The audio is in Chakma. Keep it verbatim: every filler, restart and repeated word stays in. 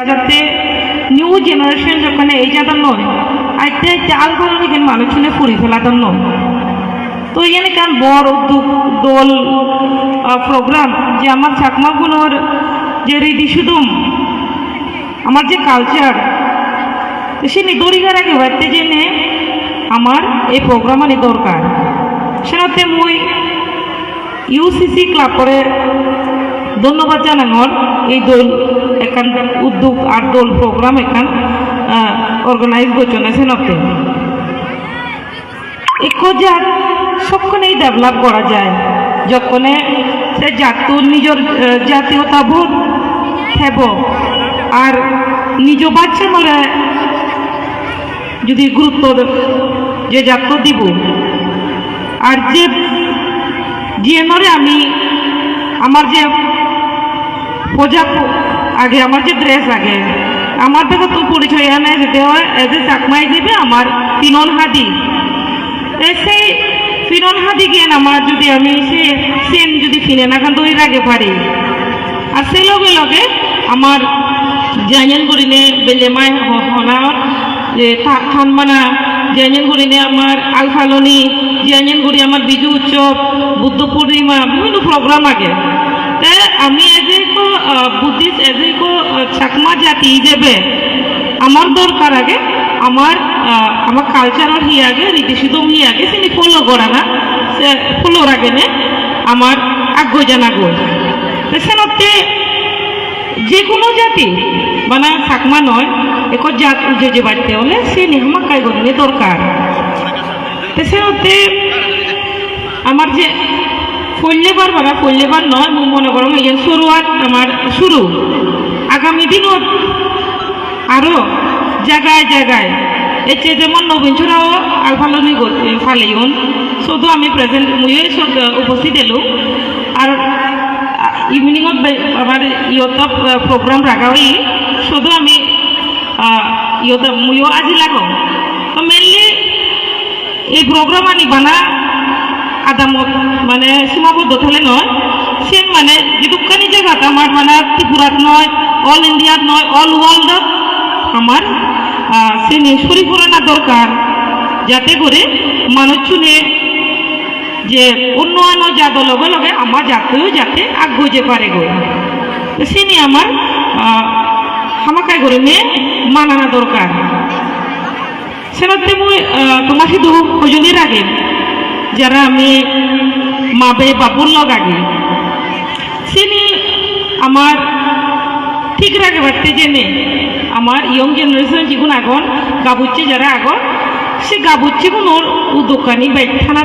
Jatte new generation jokkene ei jadon noi, atte atte alpaloni gen manuchune puri peladon noi. To iyen ekkan bor udduk, dol, ah, program, je amar Chakma gunor je ridi sudum, amar je culture, sini dori ragebatte jene amar ei program ani dorkar. Senotte mui U C C club-ore dhonnobad janangor, ei dol ekkan udduk ar dol program ekkan, ah, organize gocchonne senotte. Ekko jat sokkonei develop gora jai, jokkone se jatto nijor, eh, jatiyota bodh thebo, ar nijo bachchanore judi gurutto de-, je jatto dibo, ar je, jiyenore ami, amar je pojak age, amar je dress age, amar begottun porichoy ane jete oi, as a Chakma ijebe amar pinon hadi. Te sei pinon hadi gen amar judi ami se, sen judi pine nagan dori rage pari. Ar se loge loge amar jiyan jiyan gurine belle mai ho-, hona, je tha-, than bana, jiyan jiyan gurine amar alpaloni, jiyan jiyan guri amar Biju Utsob, Buddho Purnima, bibhinno program age. Te ami as a ekko, ah, Buddhist, as a ekko, ah, Chakma jati ijebe amar dorkar age, amar, ah, amar culture-or hi age, riti sudum hi age, sini follow gorana, se follow ragene amar aggoi jana goi. Te senotte je hono jati, bana Chakma noi, ekko jat ujei jebatte ole sini hamakkai gurinei dorkar. Te senotte amar je pollebar, bana pollebar noi, mui mone gorong iyen suruat amar suru. Agami dinot aro jagai jagai ecche jemon Nobin Chorao alpaloni got-, e, paleyon. Siyodo ami present, muiyo siyot, e, uposthit elung. Ar, a, evening-ot be-, amar iyot, e, program raga oye. Siyodo ami, a, iyot muiyo aji lagong. To mainly ei program ani bana adamot mane simaboddo thele noi, siyen mane jidukkani jagat amar bana Tripurat noi, all Indiat noi, all world-ot amar, ah, sini suri purana dorkar, jate gore manuchune je onno ano jado loge loge ama jattoyo jate aggoi je paregoi. To sini amar, ah, hamakkai gurinei manana dorkar. Senotte mui, ah, toma sidu hojoli ragem, jara ami ma bei babur lok agi. Sini amar thik ragebatte jene, amar young generation jigun agon, gabucche jara agon, se gabucchegunor udokkani bej thana